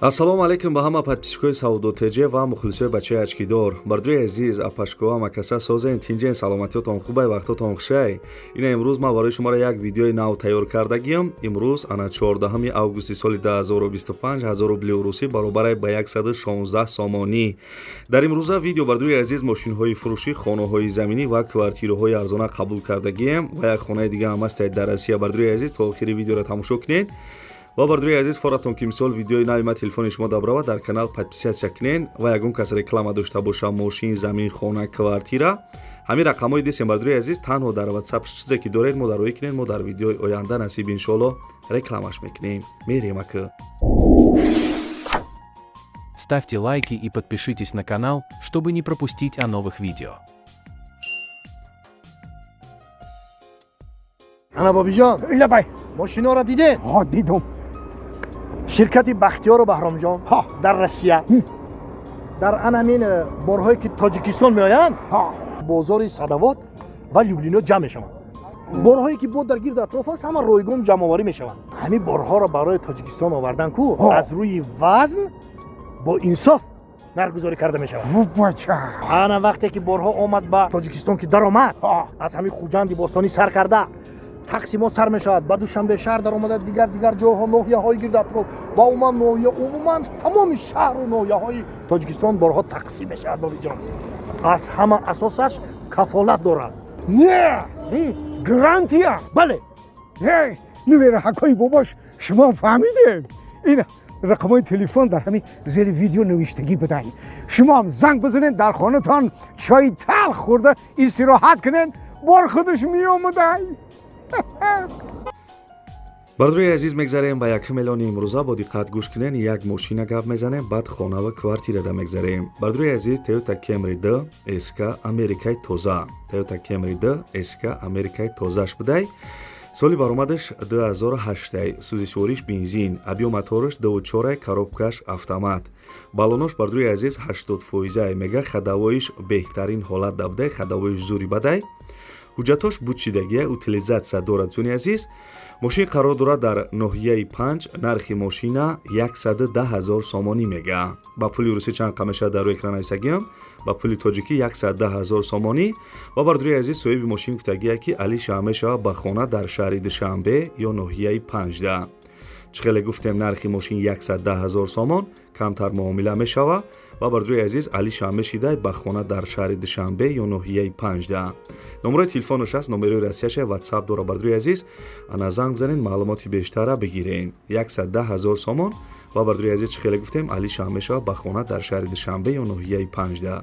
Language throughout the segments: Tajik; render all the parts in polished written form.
Ассалому алайкум ба ҳама подписчикои Савдо ТЖ ва мухлисои бачаи ачкидор. Бардои азиз, апашкова, макаса созен, тинҷен, саломатиётон хубай, вақтотон хушай. Ина имрӯз ман барои шуморо як видеои нав тайёр кардагиам. Имрӯз ана 14 августи соли 2025, 1000 рубли русӣ баробарай ба 116 сомонӣ. Дар имрӯза видео, бардои азиз, мошинҳои фурӯшӣ, хонаҳои заминӣ ва квартираҳои арзона қабул кардагием ва як хонаи дига ҳам ҳастед дар Россия. Бардои азиз, то охири видеоро тамошо кунед. Ва бардои азиз, форатон ки мисол видеои нави ма телефони шумо дабрава, дар канал подписаться кунен ва ягон кас реклама дошта боша, мошин, замин, хона, квартира, ҳамин рақамҳои дистем, бардои азиз, танҳо дар WhatsApp чизе ки доред, мо дароӣ кунед, мо дар видеои оянда, насиб иншоалло, рекламаш мекунем. Мерем ака. Ставьте лайки и подпишитесь на канал, чтобы не пропустить о новых видео. Ана, Бобиҷон. Лабай. Мошиноро дидед? Ҳо, дидум. Ширкати Бахтиёру Баҳромҷон дар Россия дар ан ҳамин борҳое ки Тоҷикистон меоянд, бозори Садовод ва Люблино ҷамъ мешаванд. Борҳое ки бо дар гирду атроф аст, ҳама ройгон ҷамъоварӣ мешаванд. Ҳамин борҳоро барои Тоҷикистон овардан ку аз рӯи вазн бо инсоф нархгузорӣ карда мешавад. Бача. Ана вақте ки борҳо омад ба Тоҷикистон, ки даромад, аз ҳамин Хуҷанди бостонӣ сар карда, тақсимот сар мешавад, ба Душанбе шаҳр даромада, дигар дигар ҷойҳо, ноҳияҳои гирду атроф ва умуман ноҳия, умуман тамоми шаҳру ноҳияҳои Тоҷикистон борҳо тақсим мешавад. Бобиҷон, аз ҳама асосаш кафолат дорад. Не, гарантия. Бале. Нувераҳакои бобош, шумо фаҳмидем, ин рақамҳои телефон дар ҳамин зери видео навиштагӣ будай. Шумоам занг бизанед, дар хонатон чойи талх хӯрда истироҳат кунед, бор худаш меомадай. Бардои азиз, мегзарем ба якум эълони имрӯза. Бо диққат гӯш кунен. Як мошина гап мезанем, баъд хона ва квартирада мегзарем. Бардои азиз, Toyota Camry D SK Америкаи тоза, Toyota Camry D SK Америкаи тозаш будай. Соли баромадаш 2008, сӯзишвориш бензин, объём мотораш 2,4, коробкаш автомат, баллонош, бардои азиз, 80 фоизай мега, ходовоиш беҳтарин ҳолат да будай, ходовоиш зури бадай, ҳуҷҷатош бучидагия, утилизация дорад. Зуни азиз, мошин қарор дорад дар ноҳияи Панҷ. Нархи мошина 110 ҳазор сомонӣ мега. Ба пули русӣ чанд қа мешавад, дар рӯи экран нависагиам. Ба пули тоҷикӣ 110 ҳазор сомонӣ. Ва бардои азиз, соҳиби мошин гуфтагия, ки алиша мешавад ба хона дар шаҳри Душанбе ё ноҳияи Панҷда. Чӣ хеле гуфтем, нархи мошин 110 ҳазор сомон, камтар муомила мешавад. Ва бардои азиз, алиша мешидай ба хона дар шаҳри Душанбе ё ноҳияи Панҷда. Номерои телефонаш аст, номерои Россияша, WhatsApp дора. Бардои азиз, ана занг бизанед, маълумоти бештара бигирен. 110 ҳазор сомон. Ва бардои азиз, чӣ хеле гуфтем, алиша мешавад ба хона дар шаҳри Душанбе ё ноҳияи Панҷда.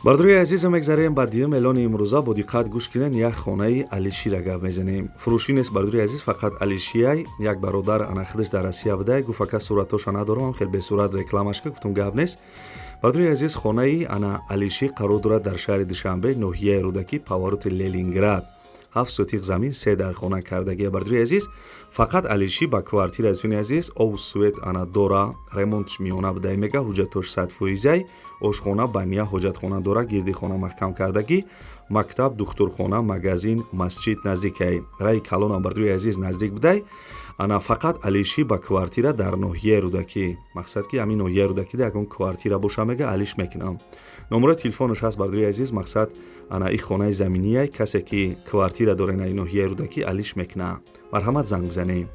Бардои азиза, мегзарем ба дуюм эълони имрӯза. Бо диққат гӯш кунен. Як хонаи алишира гап мезанем. Фурӯшӣ нест, бардои азиз, фақат алишияй. Як бародар ана худаш дар Россия будай, гуфт: «Ака, суратоша надорам, хел бесурат рекламаш ка». Гуфтум: «Гап нест». Бардои азиз, хонаи ана алишӣ қарор дорад дар шаҳри Душанбе, ноҳияи Рӯдакӣ, повороти Ленинград, 7 сотих замин, се дар хона кардагия. Бардои азиз, фақат алишӣ ба квартира. Зуни азиз, обу свет ана дора, ремонтш миёна будай мега, ҳуҷҷатош 100 фоизай, ошхона, баня, ҳоҷатхона дора, гирди хона маҳкам кардагӣ, мактаб, духтурхона, магазин, масҷид наздикай, раи калонам, бардои азиз, наздик будай. Ана фақат алишӣ ба квартира дар ноҳияи Рӯдакӣ. Мақсад ки ҳамин ноҳияи Рӯдакида ягон квартира боша, мега, алиш мекунам. Номерои телефонаш ҳаст, бардои азиз. Мақсад, ана и хонаи заминияй, касе ки квартира дора на ноҳияи Рӯдакӣ, алиш мекуна, марҳамат, занг бизанем.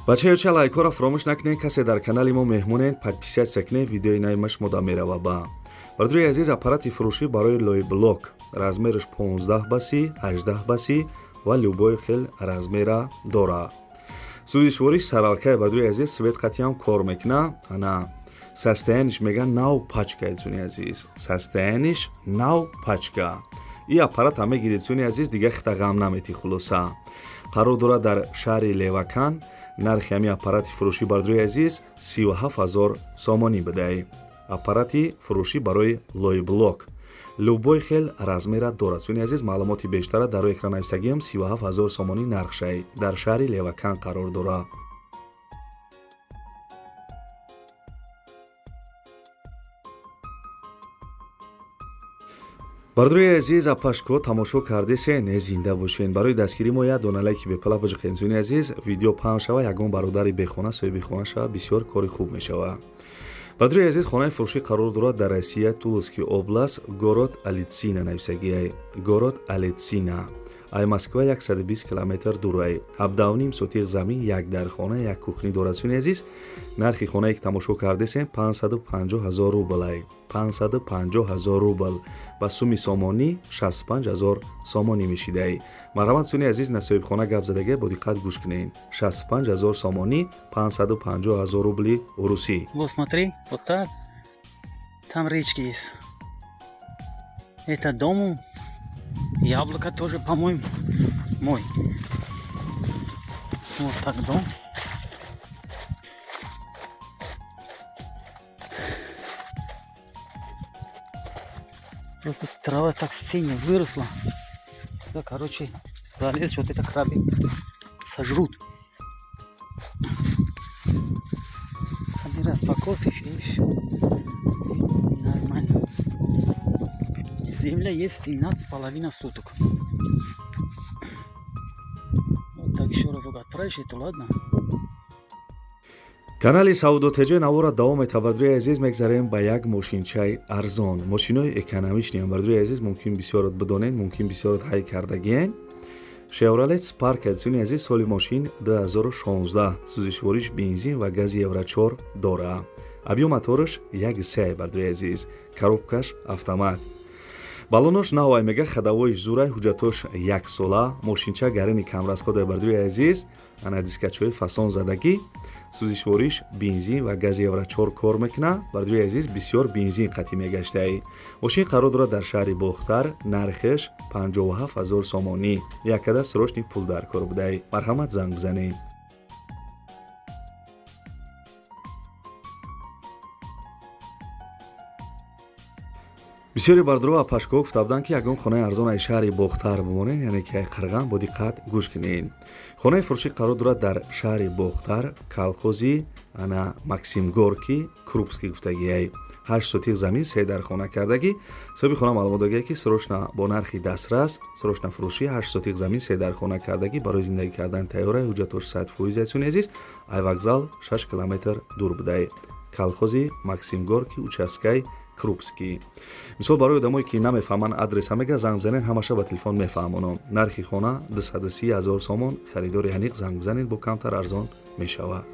Бачаёча, лайкҳоро фаромӯш накунед. Касе дар канали мо меҳмонед, подписаться кунед, видеои нави ма шумода мерава. Ба бардои азиз, аппарати фурӯшӣ барои лойблок, размераш 15 ба 30, 18 ба 30 ва любой хел размера дора. Сӯзишвориш саралкай, бардои азиз, свет қатиам кор мекуна. Ана состояниеш мега нав пачка. Зуни азиз, состояниеш нав пачка. И аппарата мегиред, зуни азиз, дига хита ғам наметӣ. Хулоса, қарор дорад дар шаҳри Левакан. Нархи ҳамин аппарати фурӯшӣ, бардои азиз, 37 ҳазор сомонӣ будай. Аппарати фурӯшӣ барои лойблок. Любой хел размера дорад. Суни азиз, маълумоти бештара дар рӯи экран нависагиам. 37 ҳазор сомонӣ нархшай, дар шаҳри Левакан қарор дорад. Бардорои азиз, апашко тамошо кардесе, не зинда бошен. Барои дастгирӣ мо як дона лайки бепала бижиқен. Суни азиз, видео паҳн шава, ягон бародари бехона соҳиби хона шава, бисёр кори хуб мешава. Бардорои азиз, хонаи фурӯшӣ қарор дорад дар Россия, Туловский област, город Алицина нависагиай. Город Алицина. Ай Москва 120 километр дурай. 17.5 сотиқ замин, як дархона, як кухни дорад. Суни азиз, нархи хонае ки тамошо кардесем 550 ҳазор рублай. 550 ҳазор рубл. Ба суми сомонӣ 65 ҳазор сомонӣ мешидай. Марҳамат, суни азиз, на соҳибхона гап задага, бо диққат гӯш кунед. 65 ҳазор сомонӣ, 550 ҳазор рубли русӣ. Вот смотри, вот так. Там речки есть. Это дому. Яблоко тоже, по-моему, мой. Вот так дом. Просто трава так сильно выросла. Да, короче, залез, вот это краби сожрут. Один раз покосишь, и все. Нормально. Земля есть 17,5 суток. Вот так еще разок отправишь это, ладно? Канали Савдо ТЖ навора давом метавад. Бардорои азиз, мегзарем ба як мошинчаи арзон. Мошинои экономичниам, бардорои азиз, мумкин бисёрот бидонед, мумкин бисёрот ҳай кардагиен. Chevrolet Spark, суни азиз, соли мошин 2016, сӯзишвориш бензин ва гази Евро 4 дора. Объём мотораш 1.3, бардорои азиз, коробкаш автомат. Балонош навай мега, ходовойш зурай, ҳуҷҷатош яксола, мошинча гарини камрасходай, бардорои азиз, ана дискачҳои фасон задагӣ, сӯзишвориш бензин ва гази Евро 4 кор мекуна. Бардорои азиз, бисёр бензин қатъӣ мегаштаи. Мошин қарор дорад дар шаҳри Бохтар, нархеш 57 ҳазор сомонӣ. Яккада срочный пул дар кор будай. Марҳамат, занг бизанед. Бисёри бардоро ва пашкоҳо гуфта буданд, ки ягон хонаи арзон аз шаҳри Бохтар бимонед, яъне ки Қирған, бо диққат гӯш кунед. Хонаи фурӯшӣ қарор дорад дар шаҳри Бохтар, колхози ана Максим Горки, Крупский гуфтагиай. 8 сотиқ замин, 3 дар хона кардагӣ. Соҳиби хона маълумот додагиай, ки срочно бо нархи дастрас, срочно фурӯшӣ, 8 сотиқ замин, 3 дар хона кардагӣ, барои зиндагӣ кардан тайёра, ҳуҷҷатош 100%. Суни азиз, ай вокзал 6 километр дур будай. Колхози Максим Горки, участкаи Крупский. Мисол, барои одамое ки намефаҳманд адреса, мега, занг бизанед, ҳамаша ба телефон мефаҳмонам. Нархи хона 230 ҳазор сомон. Харидори аниқ занг бизанед, бо камтар арзон мешавад.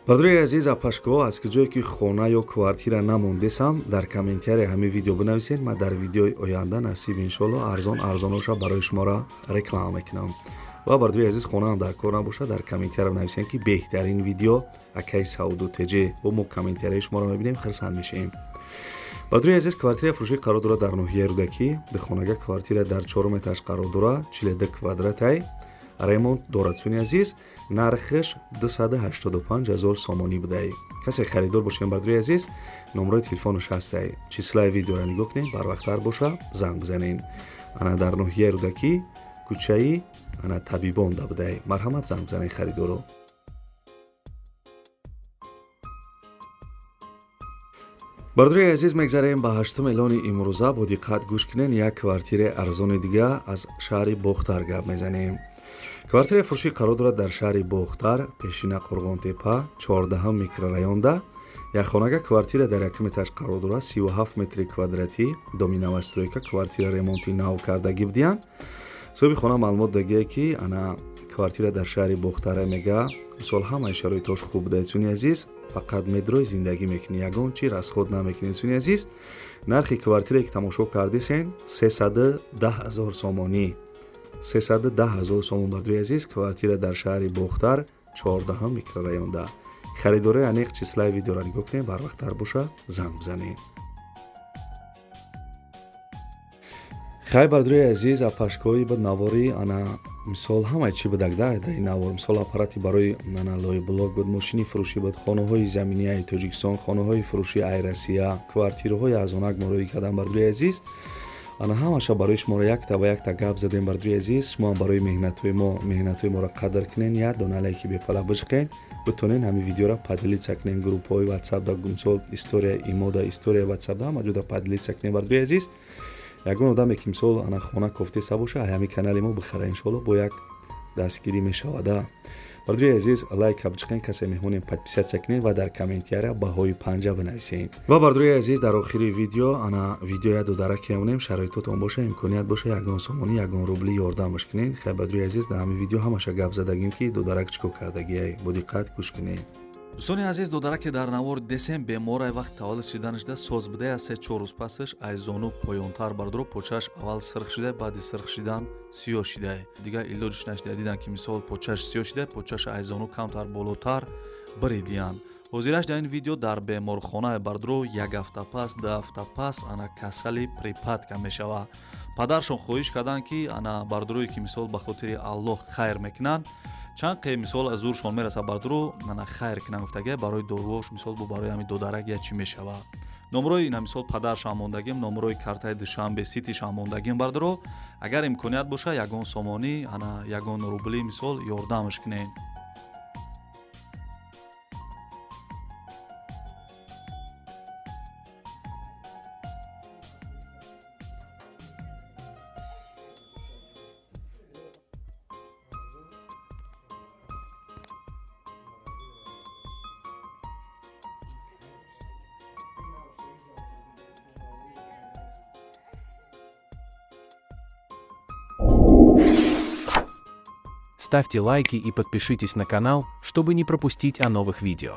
Бардорои азиз, апашко, аз куҷое ки хона ё квартира намондесам, дар комментария ҳамин видео бинависед. Ман дар видеои оянда, насиб иншолло, арзон арзоноша барои шуморо реклама мекунам. Ва бардорои азиз, хонаам дар кор набошад, дар комментария бинависем, ки беҳтарин видео акаи Савдо ТЖ. Бо мо комментарияи шуморо мебинем, хирсанд мешавем. Бардорои азиз, квартира фурӯшӣ қарор дорад дар ноҳияи Рӯдакӣ. Духонага квартира дар 4 этаж қарор дорад, 42 квадратай, ремонт дорад. Суни азиз, нархаш 285 ҳазор сомонӣ будай. Касе харидор бошем, бардорои азиз, номрои телефонаш ҳастай. Числаи видеоро нигоҳ кунед, барвақттар боша, занг бизанед. Ана дар ноҳияи Рӯдакӣ, кӯчаи ана Табибонда будай. Марҳамат, занг бизанед харидоро. Бардорои азиз, мегзарем ба ҳаштум эълони имрӯза. Бо диққат гӯш кунед, як квартираи арзони дига аз шаҳри Бохтар гап мезанем. Квартираи фурӯшӣ қарор дорад дар шаҳри Бохтар, пешина Қурғонтепа, 14 микрорайонда. Як хонага квартира дар якум этаж қарор дорад, 37 метри квадратӣ, доми новостройка, квартира ремонти нав кардагӣ будиянд. Соҳиби хона маълумот додагие, ки ана квартира дар шаҳри Бохтара, мега, мисол, ҳамаи шароитош хуб будааст. Суни азиз, фақат медрои зиндагӣ мекунӣ, ягон чи расход намекунӣ. Суни азиз, нархи квартирае ки тамошо кардисен 310 ҳазор сомонӣ, 310 ҳазор сомон. Бардорои азиз, квартира дар шаҳри Бохтар, 14 микрорайонда. Харидорои аниқ числаи видеоро нигоҳ кунед, барвақттар боша, занг бизанед. Хай, бардорои азиз, апашкои ба навори ана Мисол, ҳамаи чӣ будак да дар ин навор. Мисол, аппарати барои налои блок буд, мошини фурӯшӣ буд, хонаҳои заминияи Тоҷикистон, хонаҳои фурӯшии ай Россия, квартираҳои арзонак муроӣ кардан. Бардори азиз, ана ҳамаша барои шуморо якта ба якта гап задем. Бардори азиз, шумоам барои меҳнатҳои мо, меҳнатҳои моро қадр кунен, як дона лайки бепала бижиқен, битонен ҳамин видеоро поделиться кунен группаҳои ватсап да, мисол, история имода, история ватсап да, ҳама ҷода поделиться кунен. Бардори азиз, ягон одаме ки, мисол, ана хона кофтеса боша, ҳамин канали мо бихара, иншоалло, бо як дастгирӣ мешавада. Бардори азиз, лайка бичиқен, касе меҳмонем, подписаться кунед ва дар комментария баҳои панҷа бинависед. Ва, бардори азиз, дар охири видео ана видеоя додарак мемонем. Шароитотон боша, имконият боша, ягон сомонӣ, ягон рубли ёрдамаш кунед. Хай, бардори азиз, дар ҳамин видео ҳамаша гап задагим, ки додарак чӣ кор кардагиай, бо диққат гӯш кунед. Дӯстони азиз, додараке дар навор десем беморай, вақт таваллуд шиданашда соз будая. 3-4 рӯз пасаш ай зону поёнтар, бардоро, почааш аввал сирх шидай, баъди сирх шидан сиёҳ шидай. Дигар илоҷиш нашида, дидан ки, мисол, почааш сиёҳ шидай, почааш ай зону камтар болотар биридиянд. Ҳозираш дар ин видео дар беморхона, бардоро, як ҳафта пас, 2 ҳафта пас ана касали припадка мешава. Падаршон хоҳиш карданд, ки ана бардорое ки, мисол, ба хотири Аллоҳ хайр мекунанд, чанд қе, мисол, аз зуршон мераса, бардоро, ана хайр кунанд гуфтага, барои доруош, мисол, бо барои ҳамин додарак я чӣ мешава. Номрои ина, мисол, падаршам мондагим, номрои картаи Душанбе Ситишам мондагим. Бардоро, агар имконият боша, ягон сомонӣ, ана ягон рубли, мисол, ёрдамаш кунед. Ставьте лайки и подпишитесь на канал, чтобы не пропустить о новых видео.